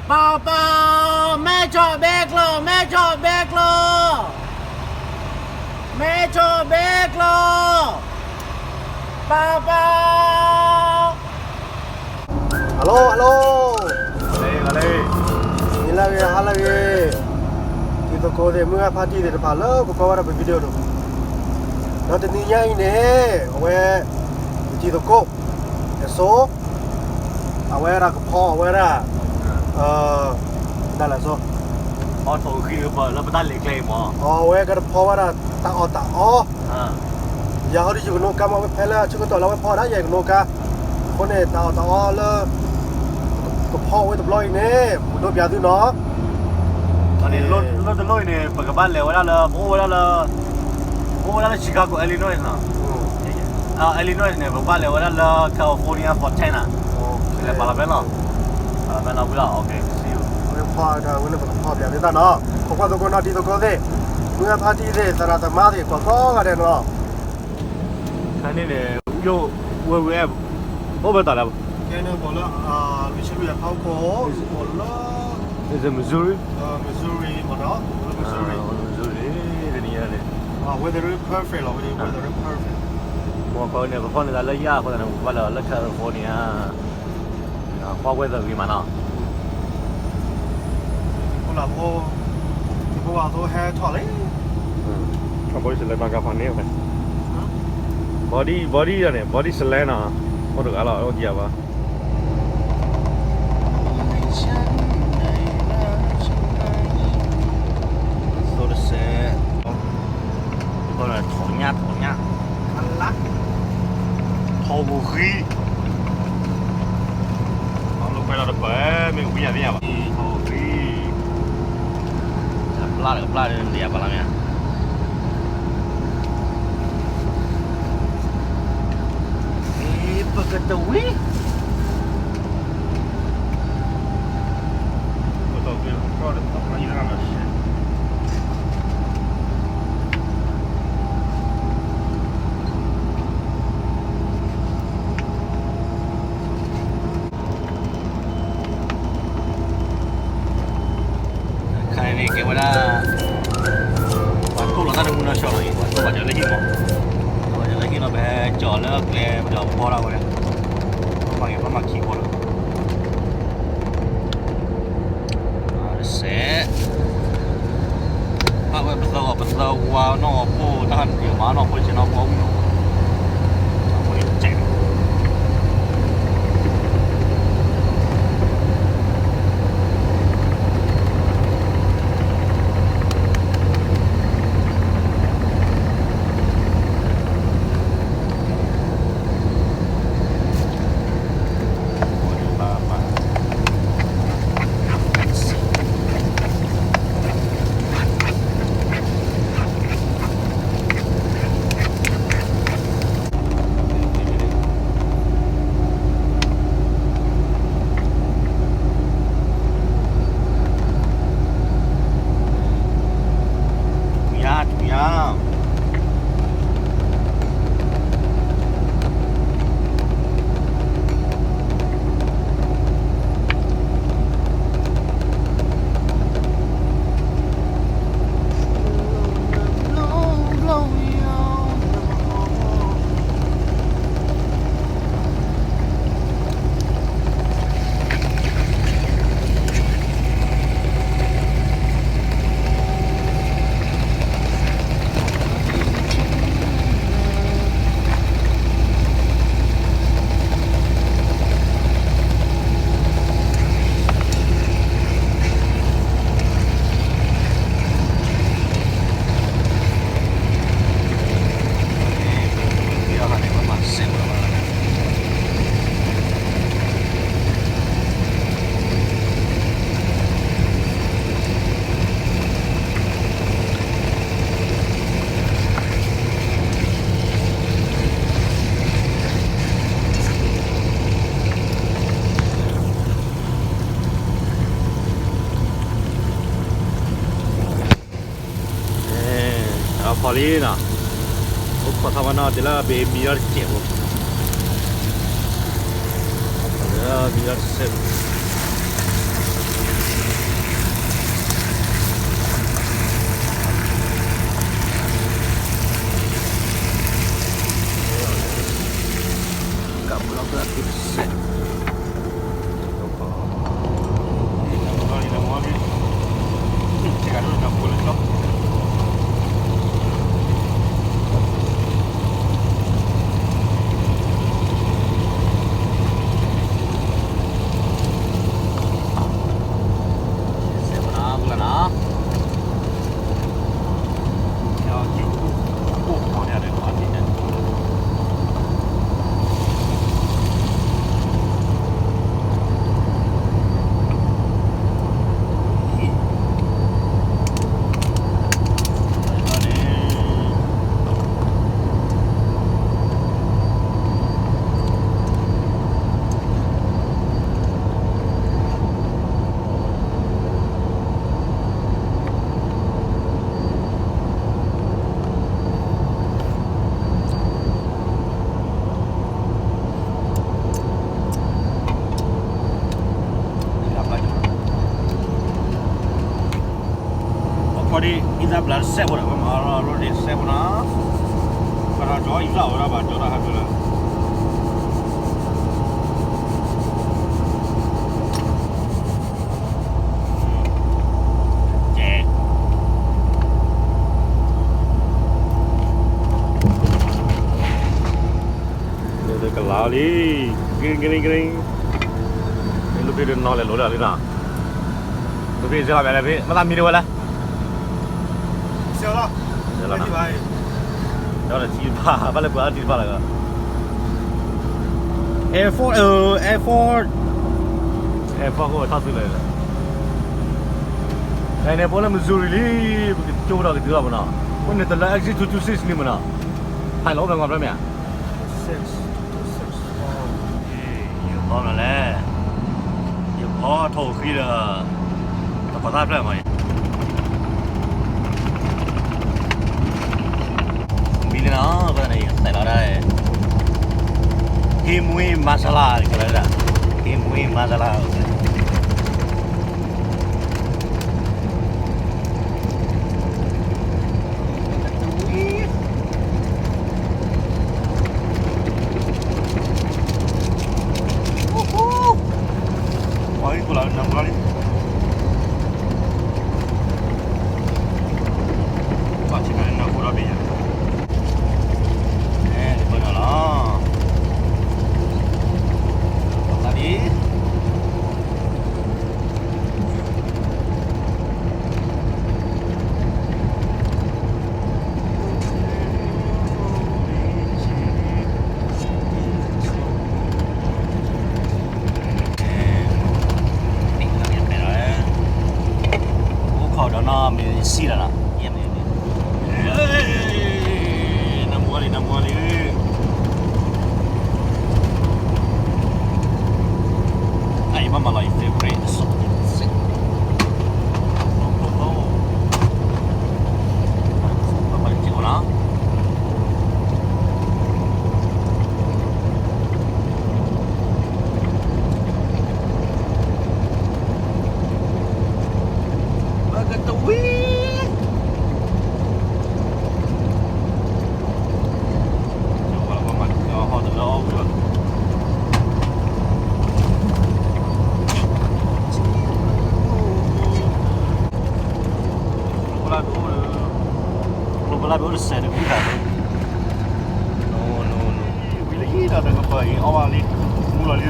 ပၢ်ပၢ်, မဲထီၣ်ဘဲကျိ, မဲထီၣ်ဘဲကျိ, မဲထီၣ်ဘဲကျိ, ပၢ်ပၢ်. Hello, hello. နံၤလၢအဂ့ၤ ဟါလၢအဂ့ၤ, တံၤသကိးသ့ၣ် မုၢ်ဂၢ်ဖါတံၢ်သ့ၣ်တဖၣ်လၢပကွၢ်ဝဲဒၣ်ပ video တအိၣ်, ဒီးတနံၤညါအံၤန့ၣ် အဝဲ ပတံၤသကိး အစိ အဝဲဒၣ်ကဖီအဝဲဒၣ် ဒ်လဲၣ်စိ အီထီၣ်ဂံၢ်လၢပတၢ်လဲၤကျဲအံၤမး, အဝဲကတဖီဝဲဒၣ်တၢ်အီၣ်တၢ်အီ, ယၤဟီဒ်ယကနိးကါမး ဖဲလၢဆၢကတီၢ်လၢအဝဲဖီဒၣ်ယဲကနိးကါ, အဃိန့ၣ် တၢ်အီၣ်တၢ်အီလၢ ကဖီဝဲတဘျီအံၤန့ၣ် ပဒိးပျးသုနီၤ. လၢတလိၣ်အံၤန့ၣ် ပကဘၣ်လဲၤဝဲဒၣ်လၢ ပအိၣ်ဝဲဒၣ်လၢ ပအိၣ်ဝဲဒၣ်လၢ Chicago Illinois နီၤ, Illinois န့ၣ် ပကဘၣ်လဲၤဝဲဒၣ်လၢ California Fontana, လဲၤပာ်လီၤဖဲလီၤ, ပာ်လီၤဖဲလီၤဝံၤလီၤ. ဖီဒၣ်ဝဲန့ၣ် ပကဖီပျးသုတၢ်နီၤ, ပကွၢ်သကိးနီၤ တံၤသကိးသ့ၣ်, မုၢ်ဂၢ်ဖါတံၢ်သ့ၣ် သရၣ်သမါသ့ၣ် ကိးကိးဂၤဒဲးနီၤ. ခဲန့ၣ်န့ၣ် ယိၣ်ဝဲဝဲ အိၣ်ဘၣ်တၢ်လဲၣ်, ခဲန့ၣ်ပှၤလၢ Missouri အဖီခိၣ် ပှၤလၢ Missouri, Missouri မ့ၢ်နီၤ, Missouri, Missouri တနံၤညါန့ၣ် weather perfect လီၤ, weather perfect, မ့ၢ်ခီန့ၣ် ပဖီၣ်န့ၢ်သးလၢယၢ်အဃိသတးန့ၣ် ပဘၣ်လၢ လၢ California န့ၣ် ဖီ weather ဂ့ၤမးနီၤ. ဖိလၢဖိ ဖိဝဲသိဟဲထီၣ်လံ, body select ဘၣ်ကဖီန့ၣ်, body, body န့ၣ် body select နီၤ, အိၣ်တဂၤလီၤ အိၣ်ကံဘၣ် သိတစဲး, ထီၣ်ညၣ် ထီၣ်ညၣ်, ထီၣ်ပူၤဃံ, အီၣ်လၢခွဲးဒီးတပၢၢ်, မ့ၢ်ဝံၤညါသ့ၣ်ညါဘၣ်, ထီၣ်ပူၤဃံ, ကပျၢ်ဒီးကပျၢ်ဒီး နတယၤပာ်လီၤမ့ၢ်ဧါ, ပကတဝံၤ ခါန့ၣ်ကဲဝဲဒၣ် ပှၤတိၢ်လီၤတၢ်တမုၢ်နီၢ်ဆီလီၤအံၤ, ပှၤတိၢ်ဘၣ်ဒီးလၢဟံၣ်မး, ပှၤဒီးလၢဟံၣ်လီၤ ပဟဲကၠီၤလၢကျဲ ပဒီးဖီထီၣ်ဝဲ, ပမၤက့ၤ ပမၤခံဖီလီၤ. စဲး, ဘၣ်ဝဲပသၢဂီၤ ပသၢဝါနီၢ်ဂီၤဖိ တၢ်ဟးနုာ်မၤနီၢ်ဖိဆ့ၣ်နီၤဖိအမုၢ်နီၤ, ဖိန့ၣ်စဲး ထူယါ ထူယါ.အဖီလံနီၤ, အိၣ်ခိးထီၣ်ဝဲနီၤ တုၤလၢဘ့ၣ်မံဒီတစဲးဖိ, လၢမံဒီတစဲးဖိ, အံသၣ်ဘျးတစဲးဖိဒီး ပမၤအီၤလီၤ အီၤလီၤတစဲးဖိနီၤ, ပဒီးကၠီအံသၣ်ဝဲဒၣ်ဘၣ် ကၠီတၢ်ဟးဖျၢၣ်လၢ ကဲ ကလၤလံ, ကရံကရံကရံ, မ့ၢ်လူဖံတနီၤလဲၤလိာ်လၢလံနီၤ, လူဖံစ့လီၤဘၣ်လဲၣ်ဖံ မ့ၢ်သးမံတဝဲလဲၣ်, စ့လီၤ, ဒီးထံတဖၣ် ဘၣ်လဲၣ်ပှၤထံတဖၣ်လၢ Air Force, Air Force, Air Force ကထီၣ်သုလၢ အဲန့ၣ် ပအိၣ်လၢ Missouri လံ, ပကကၠိဒီးကတုၤလီၤမနီၤ, ပန့ၣ်တလၢ exit two two six လံမနီၤ, ဟဲလီၤအိၣ်ဖဲမၤဖျၢၣ်မ့ၢ်ဧါ, ယဘီနၤလဲၣ်, ယဘီထိၣ်ဃံဒီး တကိးသၣ်ဖျၢၣ်မး, မံလံနီၤ, အဃိသတးန့ၣ် ယကသဲးလီၤဒၣ် ဟံးမွံမၤစလါ ကလၢဒၣ်, ဟံးမွံမၤစလါ ပှၤဟံၣ်ခိၣ်လီၤနၢမူလီၤလံ, ဘၣ်ဆ့ကၤလၢနၢခိၣ်ဒီဘ့ၣ်ညါ, အဲ ပၢၢ်နီၤလီၤ, သးဒံး အိၣ်ခိးဒီးနီၢ်မ့ၢ်စံၣ်လီၤနီၤ, နၢမူလံ နၢမူလံ, အအံၤဘၣ်မၤလီၤ ယ favorite တစိၢ်, ဘၣ်မၤလီၤ ပကတဝံၤ ဟီၣ်တလၢအီၣ်ဝံၤလီၤ, ကျိဖလၢ်ဒိၣ်, ကျိဖလၢ်ဒိၣ်တစဲးတကွံတၢ်, ဝံၤလံဒီးတကပၤအံၤ အီၣ်ဘၣ်လံ, မူလီၤလံသီ အိၣ်ဟီၣ်ဖ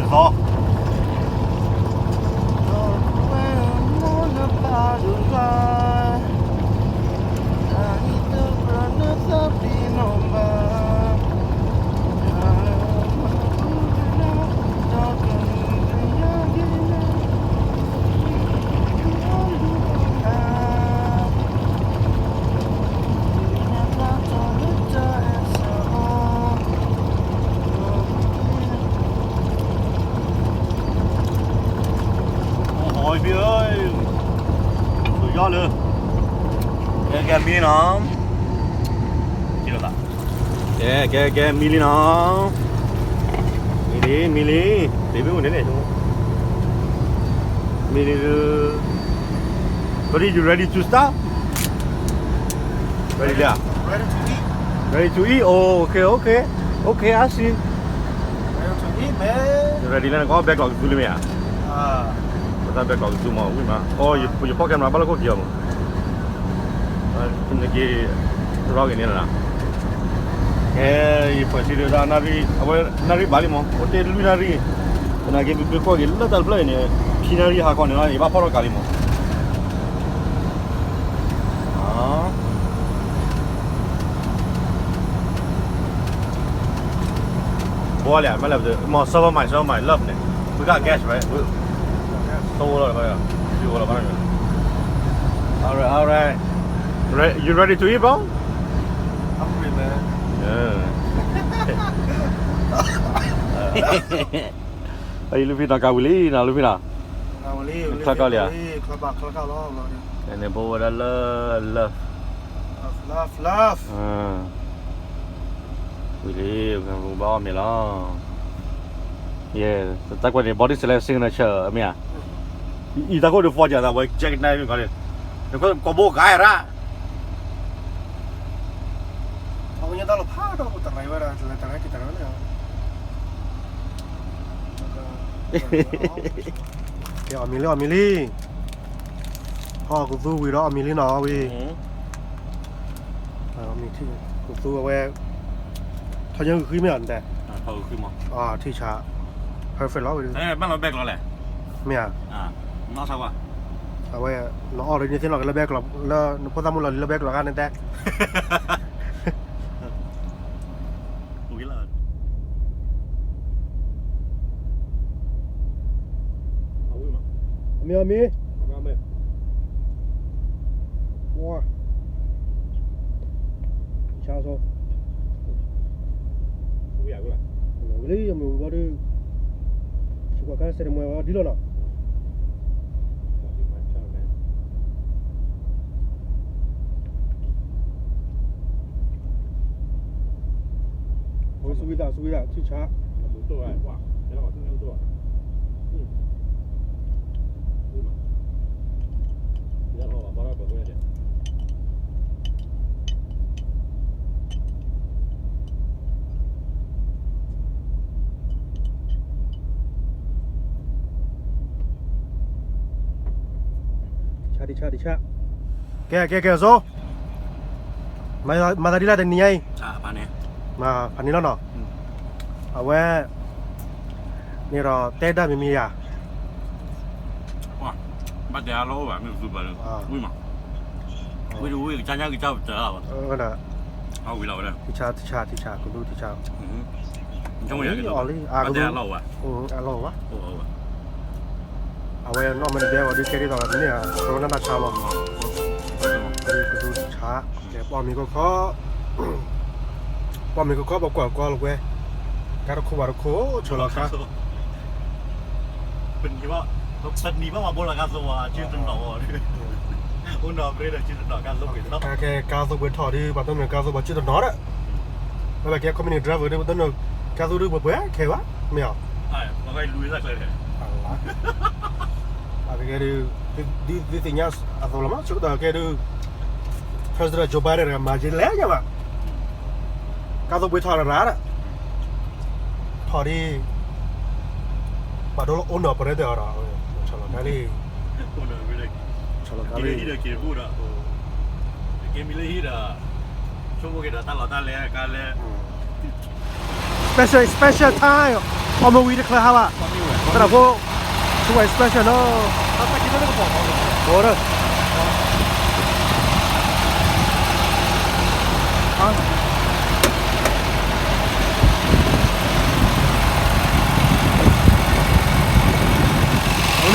ံဧၢ, ယီၢ်လၢ, ကဲကဲမံနီၤ, ကဲကဲကဲမံလံနီၤ, မံလံမံလံ, တဘ့ၣ်အိၣ်န့ၣ်န့ၣ်, မံလံ, Buddy, you ready to start? Ready, yeah. Ready to eat. Ready to eat? Oh, okay, okay. Okay, I see. Ready to eat, man. Ready လၢနကီၢ် background ကသူလံမ့ၢ်ဧါ, ပသး background ကသူမ့ၢ်ဝံၤမး, အိ ယ pocket camera ဘၣ်လၢခိၣ်က့ၤအီၤမး, နက့ၤ ရီဂ့ၤန့ၣ်လီၤ, ကဲ, ယပှဲၤစံးဒၣ် နၣ်ရံၣ်, အဝဲနၣ်ရံၣ်ဘၣ်လံမး, အိၣ်တ့ၢ်လွံၢ်နၣ်ရံၣ်, သနာ်က့ပကွၢ်က့ၤလၢတၢ်တဖျၢၣ်အံၤန့ၣ် ခံနၣ်ရံၣ်ဟါခီန့ၣ်လီၤ, ယဘၣ်ဖီၣ်ထီၣ်ကးလံမး ဘိလံ, မ့ၢ်လၢ မ့ၢ် serve my, serve my love န့ၣ်, we got guest, right? တအိၣ်လီၤ, တအိၣ်လီၤ, alright, alright, you ready to eat, bro? Hungry, man. အံၤ လူဖံနီၤ ကးဝံၤလံနီၤ, လူဖံနီၤ, ချီကီၢ်လံဧါ, န့ၣ်ဘိဝဲဒၣ်လၢ love, love, love, ဝံၤလံ, ဘၣ်အီၣ်မ့ၤလီၤ, ယဲ, တၢ်ကွဲးန့ၣ် body select signature မ့ၢ်ဧါ, အံၤတၢ်ခိၣ်ဒုး forge သးဝဲ check န့ၣ်, ကိးဘိဂၤရၣ် တၢ်လီၤဖးထီၣ်ပတရံးဝဲဒၣ် တလဲၤတရံးက့ၤတရံးလၢ ကဲအီၣ်မ့ၤလံ အီၣ်မ့ၤလံ, ဟီၣ်ကသူဝံၤဒီးအီၣ်မ့ၤလံနီၤဝံၤ, ကသူအဝဲ ထီၣ်ညါဂုာ်ဃံမ့ၢ်အီၤနတဲ, ထံဆး perfect လီၤဝံၤ, မ့ၢ်ဧါ, အဝဲ နအီၣ်ဒီးနသ့ၣ်နီၣ်က့ၤလၢဘဲကျိၤ လၢနဖိသၣ်မုၣ်လီၤလံလၢဘဲကျိၤဂၤနတဲ အမ့ၢ်အီၣ်မ့ၤ, ဝါ, ဆါဆိ, ဝံၤလံ အမ့ၢ်ဝံၤဘီဒုး, စကွၢ်ခါစဲးတမှဲဝဲဒ်လီၤနီၤ. ဝံၤသး ဝံၤသး ထံဆး ဆါ ဆါ ဆါ, ကဲ ကဲ ကဲ စိ, မၤသးဒ်လဲၣ်တနံၤညါ, ဖးန့ၣ်လီၤနီၤ, အဝဲ န့ၣ်ဒီးတဲဒၣ်မံၤမံၤယၤ, ဘၣ်တဲအလီၢ်အိၣ်ဘၣ် မ့ၢ်ကသူဘၣ်လၢ, ဝံၤမး, ဝံၤတဝံၤ ကစၢ်ညါကစၢ်ပတၢ်လီၤဘၣ်, ဝံၤလီၤဝဲဒၣ်, ထံဆး ထံဆး ထံဆာ် ကဒူထံဆး, အီၣ်လံ အကဒူ, အလီၢ်ဘၣ်, အဝဲနီၢ်မ့ၢ်တဘဲဝဲဒုးကဲဒ်သိးန့ၣ်ဧါ, ကရူနၢ်တၢ်ဆါလီၤ, ကဒူထံဆး, ကဲ ပှၤမံၤကခီ ပှၤမံၤကခီ ပကွၢ်ကွၢ်လီၤဝဲ, ကါတခိၣ်ဘၣ်တခိၣ် ဆၢလီၤကါ, ပနံၤဘၣ် ပနံၤဘၣ်မၤဘိလီၤကါသိဝဲ ကၠုတနီၤဝဲ, အိၣ်နီၢ်ပရ့ဒီးကၠုတနီၤကါသိပှ့ၤထီၣ်, ကါသိပှ့ၤထီၣ်ဒုး ပှၤတနီၤကါသိပှၤကၠုတနီၤဒီး, ပဝဲကဲ company driver ဒုး ပတနီၤကါသိဒုးပှဲၤပှဲၤခဲဘၣ်, မ့ၢ်ဧါ, အကဲဒုး ဒ်သ့ၣ်ညါအသိးလီၤမး ဆၢကတီၢ်ကဲဒုး President Joe Biden တဂၤမၤက့ၤလဲၣ်ညါဘၣ်, ကါသိပှ့ၤထီၣ်ရၤရၤဒီး, ထီၣ်ဒ်, ပှၤဒိလၢအိၣ်နီၢ်ပရ့တၢ်အီၤဒီး, ဆီၣ်လီၤကါလံ, ဆီၣ်လီၤကါလံ, က့ၤမံလၢဟံၣ်ဒီး, ဆိကမိၣ်က့ၤဒီးတၢ်လီၢ်တၢ်လဲၤကါလဲၤ special special time, အီၣ်မ့ၢ်ဝံၤတချုးဟါဘၣ်, သရၣ်ဖိ, ဆိကမိၣ် special နီၤ, အိၣ်ဒီး, အဝဲ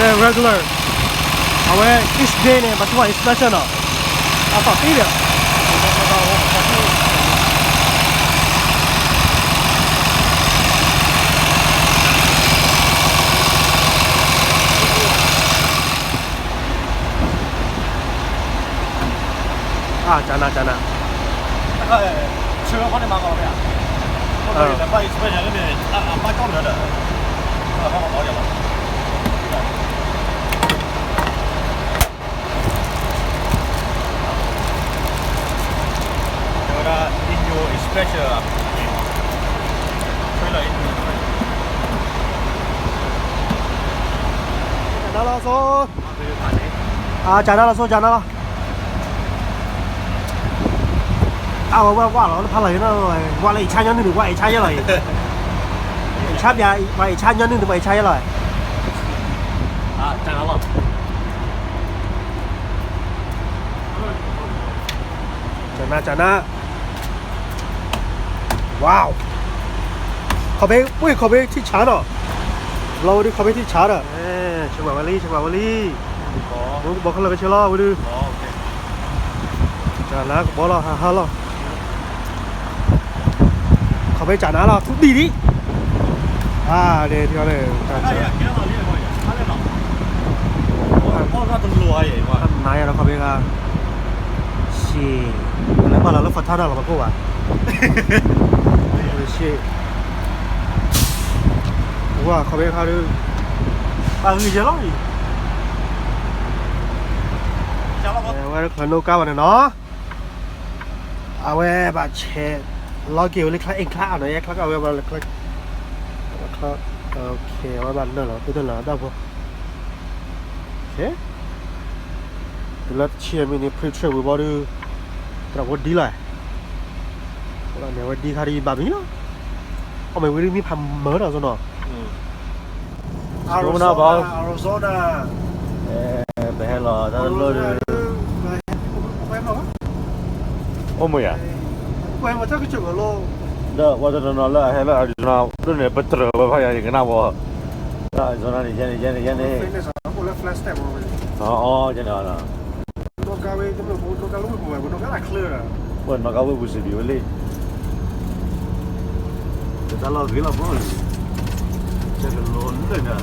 န့ၣ် regular, အဝဲ each day န့ၣ် ပှၤဆိကမိၣ် inspection နီၤ, အသီၣ်သံဒီး အကနးကနး, ဆၢခီန့ၣ်မၤကီးမ့ၢ်ဧါ, ဘၣ် inspection န့ၣ် အဘၣ်ကီၢ်လၢာ်ဒီး, ဘၣ်ကီၢ်လၢာ်လီၤ, ဝဲဒၣ် inyo inspection, ကနၤလီၤစိ, အကနၤလီၤစိ ကနၤလီၤ. အဝဲဝဲဝဲလီၤ တဖၣ်လီၤ, ဝဲလၢအံၤဆါညီနုၢ်န့ၣ် ဝဲအံၤဆါယဲလီၤအံၤ, အံၤဆါပၠး, ပှၤအံၤဆါညီနုၢ်န့ၣ် ပှၤအံၤဆါယဲလီၤ, ကနၤလီၤ. China, China. Wow. ခီၣ်ဖ့, ဝ့ၢ်ခီၣ်ဖ့ထံၣ်ဆါနီၤ, လီၤဝဲဒုးခီၣ်ဖ့ထံၣ်ဆါဒီး, ဆၢကွၢ်ဝဲလံ ဆၢကွၢ်ဝဲလံ, ဘီခဲလၢာ်ကဆၢလီၤဝဲဒုး, တၢ်လၢကဘီလီၤ ဟးဟးလီၤ. ခီၣ်ဖ့ကနၤလီၤ ထူဒံၣ်ဒံး, အါ, ဒ်ထီၣ်န့ၣ်, နၤယၤဒီးခီၣ်ဖ့ခါ, ရှ့, လဲၤဘၣ်လီၤလၢ Fontana လီၤ ပကိၢ်ဘၣ်, ရှ့, ဝါ ခီၣ်ဖ့ခါဒုး, ပာ်ဂံၢ်ယဲလီၤအံၤ, အဝဲခီၣ်နိကါဘၣ်န့ၣ်နီၤ. အဝဲဘၣ်ဆဲး, လီၤက့ၤဝဲလၢ clock အ့ clock အနီၤ ယဲ clock အဝဲဘၣ်လၢ clock အဝဲဘၣ်နၢ်လီၤ ပနၢ်လီၤတၢ်ဖိ တုၤလၢတဆံမံးနံး pre-trip ဝံၤဘီဒုး သရၣ်ဖိဒ်လီၤ န့ၣ်ဝဲဒ်ခါဒ်ဘၣ်မံလီၤ အီၣ်မ့ၢ်ဝံၤဒ်မံဖးမၢနီၤ စိနီၤ Arizona, Arizona. ပဟဲလီၤတၢ်တလိၣ်ဒုး အိၣ်မ့ၢ်ယၤ ဒီးပှၤတနီၤနီၤလၢအဟဲလၢ Arizona ဒ်န့ၣ် ပတြၢၤဝဲဖးယၤ ယကနၣ်ဝဲ လၢ Arizona န့ၣ် ယဲန့ၣ် ယဲန့ၣ် ယဲန့ၣ် အီၤ ယဲန့ၣ် ပနီၢ်ကါဝ့ၢ်ပူၤစံးဒံးဝဲလံ တၢ်လီၢ်ဂ့ၤလီၤဖိလံ ဆဲးကလိလၢာ်န့ၣ်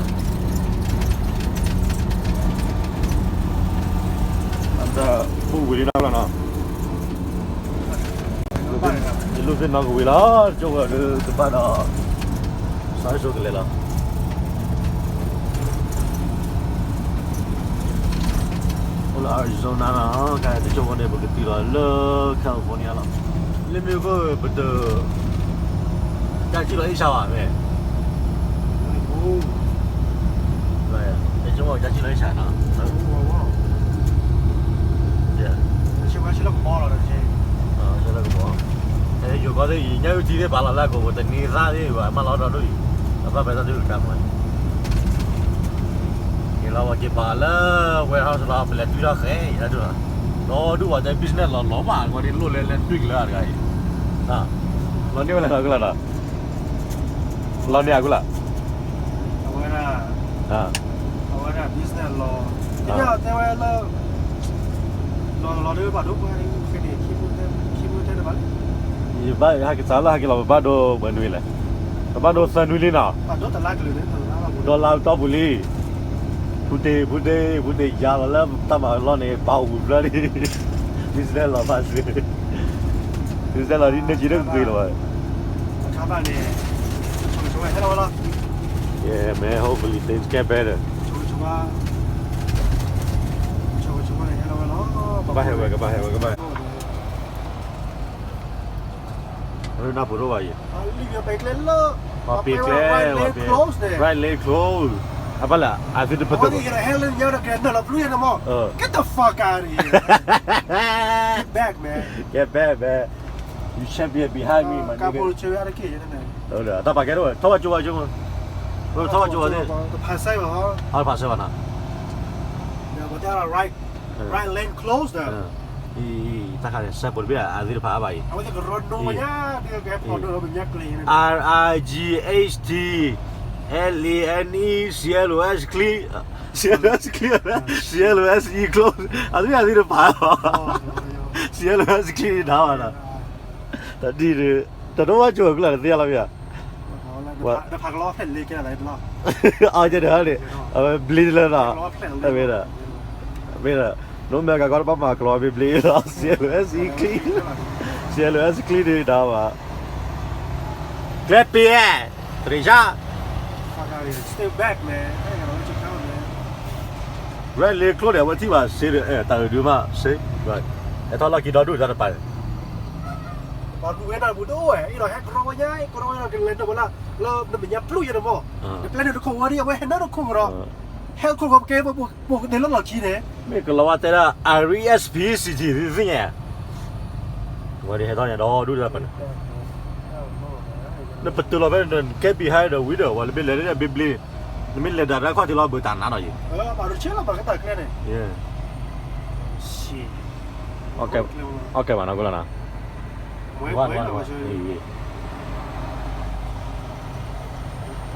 အတၢ်အိၣ်ဝံၤလံနီၤလီၤနီၤ ယလူၢ်သ့ၣ်နီၣ်ကဝံၤလီၤ တကၠိဝဲဒုးတဘၣ်ဒီး စးဆိကလဲၤလီၤ အိၣ်လၢ Arizona နီၤ ကတကၠိဝဲန့ၣ် ပကတုၤလီၤလၢ California လီၤ လၢမ့ၢ်ခိၣ်ပတ ကၢ်ကံၣ်လီၤအ့ၣ်ဆါဘၣ်မ့ၢ် ကၢ်ကံၣ်လီၤအ့ၣ်ဆါနီၤ ဆၢလၢကမီၤလီၤ ဆၢလၢကမီၤ ယိၤကီၢ်သ့ၣ်အံၤ ညၣ်အုၣ်ထံသ့ၣ်ပာ်လီၤလၢအကိာ်ပူၤ တနံၤသၣ်သ့ၣ်ဘၣ် မၢလီၤဒီဒိၣ်အံၤ အဘၣ်ဖဲတၢ်ဒုးကါမး က့ၤလီၤဝဲက့ၤပာ်လၢ warehouse လီၤ ပလဲၤတွံၢ်ထီၣ်ဃဲအံၤတၢ်ဒုး ဒီဒူၣ်ဝဲတဲ business လီၤလီၤဘၣ် အဂီၢ်ဒ်လိၣ်လဲလဲတွံၢ်ကလၢအတဂၤအံၤ လီၤန့ၢ်ဝဲလၢအကလၢ်ဒီး လီၤန့ၢ်အကလၢ် အဝဲဒၣ် အဝဲဒၣ် business လီၤ တဲဝဲလၢ လီၤလီၤဒ်ဘၣ်ဒိပှၤ ခံမူတဲတဘၣ်လၢ ယဘၣ်ဟဲက့ၤစးလၢဟဲက့ၤလီၤ ပဘၣ်ဒိပှဲၤနွံလဲၣ် ပဘၣ်ဒိသၢနွံလံနီၤ ဒီလါတီၢ်ပူၤလံ ဖူတ့ၢ် ဖူတ့ၢ် ဖူတ့ၢ်ယါလီၤလၢတၢ်မၤလီၢ်န့ၣ် ပာ်ဝံၤဘျၢလံ business လီၤဘၣ်စ့ business လီၤဒ်န့ၢ်ကံဒိၣ်က့ၤလီၤဘၣ် အခါဘၣ်န့ၣ် Yeah, man, hopefully things get better. ကဘၣ်ဟဲဝဲ ကဘၣ်ဟဲဝဲ ကဘၣ်ဟဲ နၢ်ပူၤဒိၣ်ဘၣ်ယံၤ ပှၤပ့ၤကျဲ right lane close အဘၣ်လဲၣ် အသုတပတ Get the fuck out of here. ကဲဘဲဘဲ You champion behind me, my nigga. တၢ်ပာ်ကဲထီၣ်ဝဲ ထီၣ်ဘၣ်ကၠိဝဲကၠိမး ထီၣ်ဘၣ်ကၠိဝဲသ့ၣ် ဖးဆဲဘၣ်နီၤ right lane close တၢ်ခါန့ၣ် စဲးဘိးတဘ့ၣ်အသ့ၣ်တဖၣ်အါဘၣ်အံၤ R I G H T L A N E C L O S clear, C L O S clear, C L O S E close အသ့ၣ်အသ့ၣ်တဖၣ် C L O S clear နၤဘၣ်နီၤ တၢ်ဒ်န့ၣ် တၢ်ဒိၣ်ဘၣ်ကၠိအကျါတသ့လီၤမ့ၢ်ဧါ အကဲဒီးန့ၣ် အဝဲဘျ့လၢနီၤ မ့ၢ်ဒီး မ့ၢ်ဒီး နိမဲကၤကီတဘၣ်မၤကျီဘျ့ဘျ့လီၤ C L O S clear, C L O S clear ဒ်နၤဘၣ် ကျဲပ့ၤ တရံးဆၣ် right lane close န့ၣ် အဝဲထံၣ်ဘၣ်စ့ဒီး တၢ်အုးဒုမးစ့ ဟဲထီၣ်လီၢ်ခံဒီဒူၣ်တၢ်တပၤန့ၣ် ပှၤကူၣ်ဝဲဒၣ်ပူၤတအိၣ်ဝဲ အံၤဒီးဟဲကရီဝဲညါ ကရီဝဲဒီးကလဲၤနုာ်ဝဲလၢ လၢနမဲာ်ညါပျုၢ်ယဲန့ၣ်မး နပျဲန့ၣ်တခိၣ်ဝဲဒၣ် အဝဲဟဲနုာ်တခိၣ်ကဒီး ဟဲခိၣ်ကပကဲပကဒဲးလၢလီၢ်ခံန့ၣ် မ့ၢ်ကလီၤဝါတဲဒၣ် R E S P C T သ့ၣ်ညါ ဝဲဒၣ်ဟဲထီၣ်ညါဒီဒူၣ်တၢ်ပၤန့ၣ် နပတုာ်လီၤဖဲနကဲ behind ဒီးဝံၤဒီး ဝဲလၢဘ့ၣ်လဲၤဒ်ဘျ့ဘျ့ နမ့ၢ်လဲၤဒၣ်တၢ်ခီၣ်ထံးလီၤ ဘၣ်တၢ်နါဒီးယံၤ အီၣ်ကဲဘၣ်နီၤကလီၤနီၤ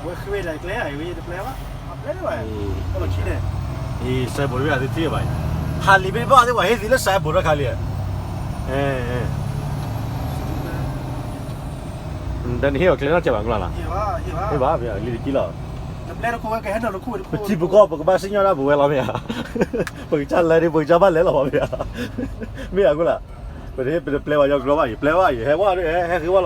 ဝဲ စဲးဘိးတဘ့ၣ်အသ့ၣ်ထံၣ်ဘၣ် ဟးလံာ်ဘ့ၣ်ဘၣ်သ့ၣ်ဝဲဟ့ၣ်သံလၢစဲးဘိးတခါလံ တၢ်နဟ့ၣ်အီၤကျဲနီၢ်ကဲဘၣ်ကလီၤနီၤ ဟ့ၣ်ဘၣ် လံာ်တကံလီၤ ပထံပကီၢ် ပကဘၣ်စံၣ်ညီၣ်ဒၣ်ပဝဲလီၤမ့ၢ်ဧါ ပကစၢ်လဲၤဒ် ပကစၢ်ဘၣ်လဲၤလီၤမ့ၢ်ဧါ မ့ၢ်အဃိလီၤ ပတပျဲဘၣ်ယီၤကျိၤဘၣ် ယပျဲဘၣ်ယဟဲဝဲ ဟဲဃ့ဝဲ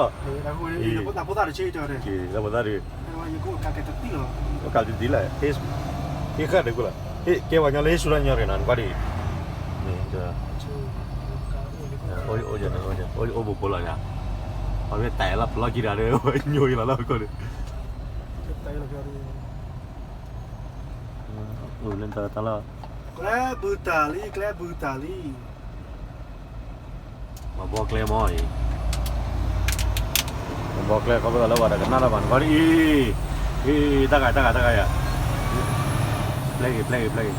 လီၤ တၢ်ဖိသၣ်တဆံ တၢ်ဖိသၣ်တဂ့ၤ ကဒ်လဲၣ် ဟ့ၣ်ဃာ်တကွလီၤ ဟ့ၣ်ကဲဝဲညီလၢဟ့ၣ်ဆူၣ်ထီၣ်ညီတဂ့ၤနီၤ နကွၢ်ဒ် အိၣ်ဘိဖိလီၤညါ ပှၤမ့ၢ်တဲလီၤဖျီကံတဂၤဒီး ဝဲညိအံၤလီၤလၢအခိၣ်န့ၣ်, လၢတၢ်လီၢ်, ကျဲဘုတၢ်လံ, ကျဲဘုတၢ်လံ. ပှၤဘီကျဲမီၤအံၤ, ပှၤဘီကျဲခီဖျိလၢပှၤတကနၣ်တၢ်ဘၣ်နဘၣ်အံၤ, အံၤ တၢ်ဂၤ တၢ်ဂၤ တၢ်ဂၤယၤ, ပျဲဂ့ၤ ပျဲဂ့ၤ ပျဲဂ့ၤ,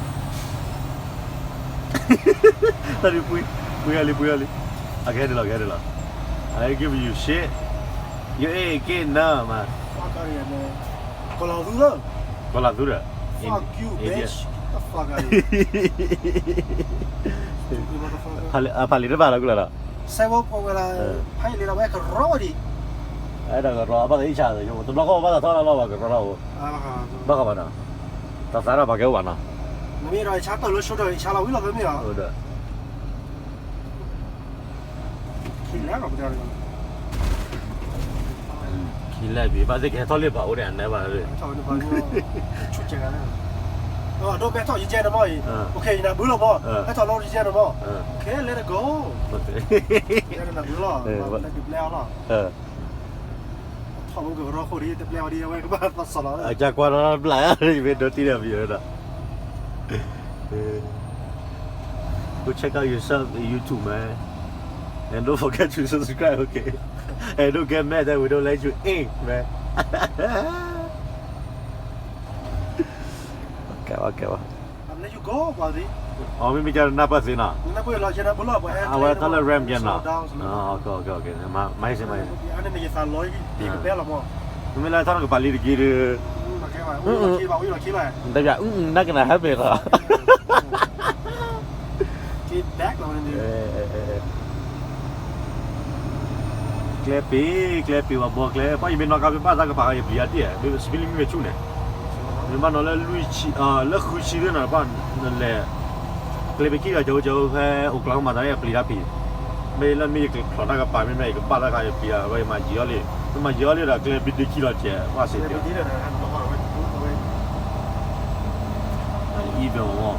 တၢ်ဒုးပှ့ၤ ပှ့ၤအီၤလံ ပှ့ၤအီၤလံ, အကဟဲဒ်လီၤ ကဟဲဒ်လီၤ, I give you shit, you ain't getting none, man. ကီၤလၤသူလၢ, ကီၤလၤသူဒီး, Fuck you, bitch. The fuck out of here. ဖးလံာ်တဘၣ်လီၤကူလီၤဒီး, စဲဝဲပဝဲလၢ, ဖးယံာ်လံဒီးဝဲကရီဒံး, အဲၣ်ဒိးကရီအဘၣ်သ့ၣ်ဆါ, တဘျီဃီဘၣ်သးထီၣ်လၢလီၤဘၣ်ကရီထီၣ်အိၣ်, ဘၣ်ဃးဘၣ်နီၤ, တၢ်သးတၢ်ဘၣ်ကဲအိၣ်ဘၣ်နီၤ, နမ့ၢ်ဒီးယဆါတၢ်လၢဆိဒီးယဆါလီၤဝံၤလီၤသ့မ့ၢ်ဧါ, ဒီး ခံလဲၣ်ဘၣ်သ့ၣ်ကဟဲထီၣ်လံဘၣ်အိၣ်ဒီးအနဲဘၣ်, ဒိးဘဲထီၣ်ယကဲနမီၢ်အံၤ, ဟဲထီၣ်လီၤယကဲနမီၢ်, ဟဲထီၣ်လီၤယကဲနမီၢ်, ခဲလဲၣ်တကီၢ်, နဘုလီၤ, ဒုးပျဲအီၤလီၤ, ထီၣ်မူကရီဃိဒ်တပျဲအီၤဒ်အဝဲကဘၣ်သးစီၣ်လီၤ, အကကွၢ်ဒီးဘျး, ယမ့ၢ်ဒိးတံၢ်ဒီးပယီၤဒီး Go check out yourself in YouTube, man. And don't forget to subscribe, okay? And don't get mad that we don't let you in, man. ကဲဘၣ်, ကဲဘၣ်, အမ့ၢ်မ့ၢ်က နၢ်ပၢၢ်သ့နီၤ, အဝဲတၢ်လၢ ramp ကဲနီၤ, မၤစ့ၢ်မၤစ့ၢ်, မ့မ့ၢ်လၢထီၣ်နကပၤလံတက့ၢ်ဒီး, တဘၣ်, နကနၢ်ဟဲပ့ၤလီၤ ကျဲပ့ၤ, ကျဲပ့ၤဝဲဘီကျဲ, ပှၤယမ့ၢ်နီၢ်ကါဖဲဘၣ်တၢ်ကပၤ ယပျံၤအါတံၢ်, စပံးလံမ့ၢ်ဆူၣ်န့ၣ်, မ့ၢ်ဘၣ်နီၤလၢလွံၢ်ဆံ, လၢဃုဆံသ့ၣ်နီၤ, ပှၤလဲၤ, ကျဲပ့ၤခံဒီးကၠိကၠိဖဲအိၣ်ကျီမၤတၢ်န့ၣ် ယပျံၤတၢ်ဖံး, မ့ၢ်လၢမ့ၢ်ယကဖျိးတၢ်ကပၤ မ့မ့ၢ်ယကဘၣ်တၢ်ခါ ယပျံၤတၢ်, ယမၤယံာ်အီၤလံ, မ့ၢ်မၤယံာ်အီၤလံဒီး ကျဲဘ့ဒ့ခံလီၤစဲး, ဘၣ်စ့ၢ်ကီး even more.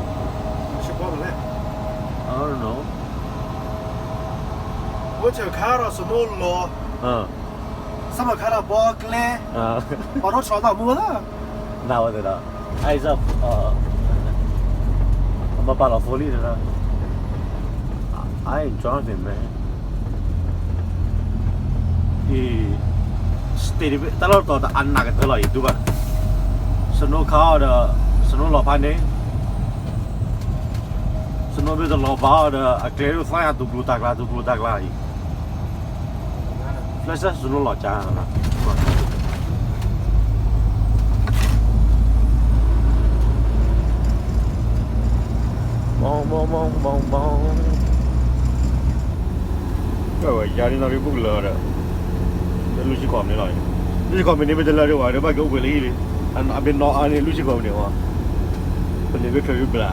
I don't know. ဝဲဆၢခါဒီး snow လီၤ, စးမခါဒီးဘီကျဲ, ပှၤထီၣ်ဆီသးမူလၢ, နဝဲသ့ၣ်ဒီး, ice up, မပာ်လီၤဖိလံဒီး, I ain't driving, man. အံၤ, state တၢ်လီၢ်တတီၤတအနးကတၢၢ်လီၤ ယတူၢ်ဘၣ်, snow ခါအီၤဒီး, snow လီၤဖးန့ၣ်, snow မ့ၢ်တလီၤဘၣ်အီၤဒီး အကျဲဒိၣ်သၣ်ညါ တူၢ်ကျိၤတၢ်ကျါ တူၢ်ကျိၤတၢ်ကျါအံၤ, ဖျဲၣ်စၢ် snow လီၤကါ ဘီဘီဘီဘီဘီ, ဝဲယၤန့ၣ်နီၢ်ရံၣ်ဘူးကလၢာ်ဒီး, လၢလူၢ်ဆံခီၣ်မံၤန့ၣ်လီၤ, လူၢ်ဆံခီၣ်မံၤန့ၣ် မ့ၢ်တလၢာ်ဒံးဘၣ်ဒီး ဘၣ်က့ၤအိၣ်ပှဲၤလၢဟံၣ်လံ, အမ့ၢ်နီၢ်အါန့ၣ် လူၢ်ဆံခီၣ်မံၤန့ၣ်ဝဲ, ပလ့ၤဘ့ၣ်ထွဲဘျါ,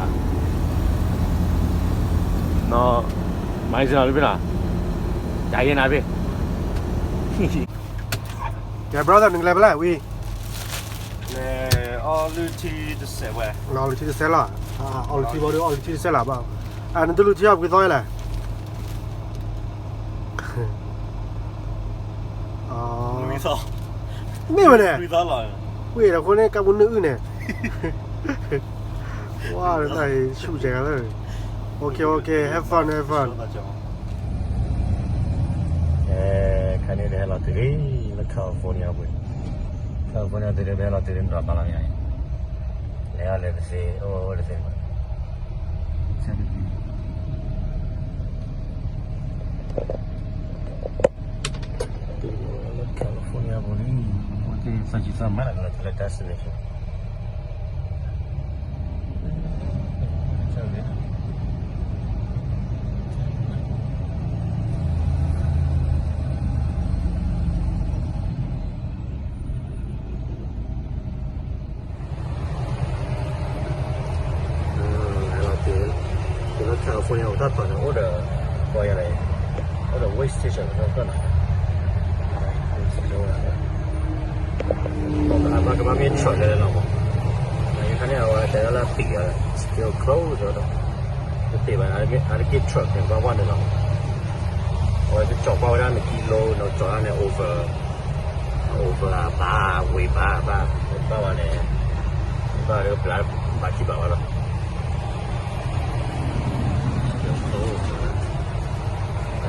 နီၢ်, မၤစ့ၢ်နီၤလၢဖဲနီၤ, ကယဲၢ်နၤဖဲ ကဲ brother နကလဲၤဖဲလဲၣ်ဝံၤ, လဲၤအီလုၢ်ထံတစဲးဝဲ, အီလုၢ်ထံတစဲးလီၤ, အီလုၢ်ထံဘၣ်ဒီး အီလုၢ်ထံတစဲးလီၤဘၣ်, နတလုၢ်ထံအီၤပှဲၤသီလဲၣ်, မ့ၢ်ဝဲန့ၣ်, ဝံၤဒီးအဃိန့ၣ် ကးပူၤနုာ်အုၣ်န့ၣ်, ဝါ တၢ်ဆူၣ်ကဲၤဂၤလၢ, okay okay, have fun, have fun. ခဲန့ၣ်ဒီးဟဲလီၤတုၤလံ, လၢ California ပူၤ, California တုၤလံ ပဟဲလီၤတုၤလံ နရၤပာ်လီၤညါအံၤ, လဲၤအီၤလဲၤတသ့ အိၣ်အိၣ်တသ့, တုၤလၢ California ပူၤလံ, အိၣ်တ့ၢ်သၢဆံသၢမံးနံးလၢ destination. ဟဲလီၤတုၤ, တုၤလၢ California အိၣ်တၢ်ပာ်န့ၣ် အိၣ်ဒီး, ပှၤယၤလဲၣ်, အိၣ်ဒီး wait station န့ၣ်, အမ့ၢ်ကဘၣ်မ့ၢ် truck လဲၣ်လီၤမး, အခါန့ၣ် အဝဲတဲဒၣ်လၢပံာ်အီၤ still closed ဒီး, တသ့ဘၣ်, အါတက့ၢ် truck န့ၣ် ကဘၣ်ဝဲန့ၣ်လီၤ. အဝဲကကၠီၤကွၢ်ဝဲဒၣ်နကံလိ နကၠီၤဒၣ်န့ၣ် over, over အဘၣ် ဝ့ၤဘၣ်ဘၣ် ဘၣ်ဝဲန့ၣ် ဘၣ်လၢပျၢ်ဘၣ်ထံၣ်ဘၣ်ဝဲလီၤ.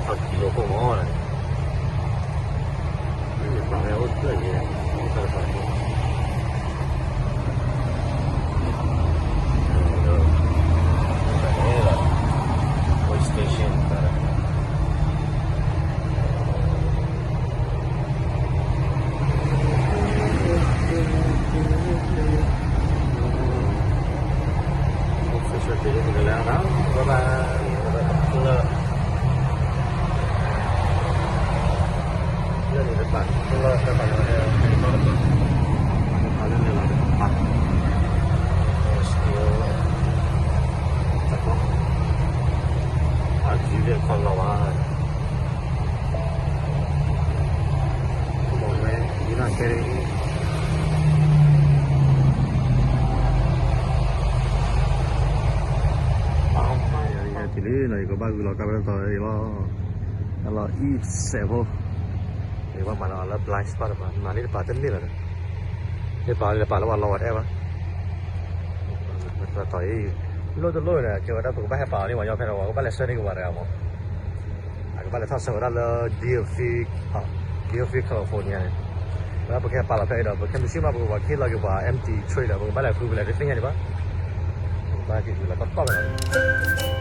ထီၣ်ကံလိခိၣ်မီၤန့ၣ် police station. လၢန့ၣ်တပာ်လၢတပာ်န့ၣ် တပာ်လၢန့ၣ်လီၤတပာ် still တၢ်ကီ အကံလၢခီလီၤဝါ ကမီၤဝဲ ယနာ်ကဲ ထံၣ်လံနီၤ ယကဘၣ်ဂုာ်လီၤကါဝဲတီၤအံၤလီၤ. အလီၤအံၣ်စဲးဖိ ယကဘၣ်မၤလီၤအီၤလၢ blind spot တပၤ မၤလံတပၤတန့ၢ်လီၤဒီး မ့ၢ်ပာ်လံပာ်လၢပှၤလီၤဝဲတအဲၣ်ဘၣ်. တီၤအံၤ လိၣ်တလိၣ်ဒီး ကဲဝဲဒၣ်ပကဘၣ်ဟဲပာ်အီၤန့ၣ် ပှၤညီဖဲဒီး ပှၤကဘၣ်လဲၤဆှၢန့ၢ်က့ၤပှၤတဂၤမး အကဘၣ်လဲၤထီၣ်ဆှၢဝဲဒၣ်လၢ Deerfield, Deerfield California န့ၣ် လၢပကဟဲပာ်လီၤဖဲအံၤဒီး ပခဲမုၢ်ဆ့ၣ်မး ပကပှၤခ့လီၤက့ၤပှၤ empty trailer ပကဘၣ်လဲၤဃုပလဲၤတသ့ၣ်ညါဒံးဘၣ်. ဘၣ်က့ၤဃုလၢကီၢ်ကီၢ်လီၤ.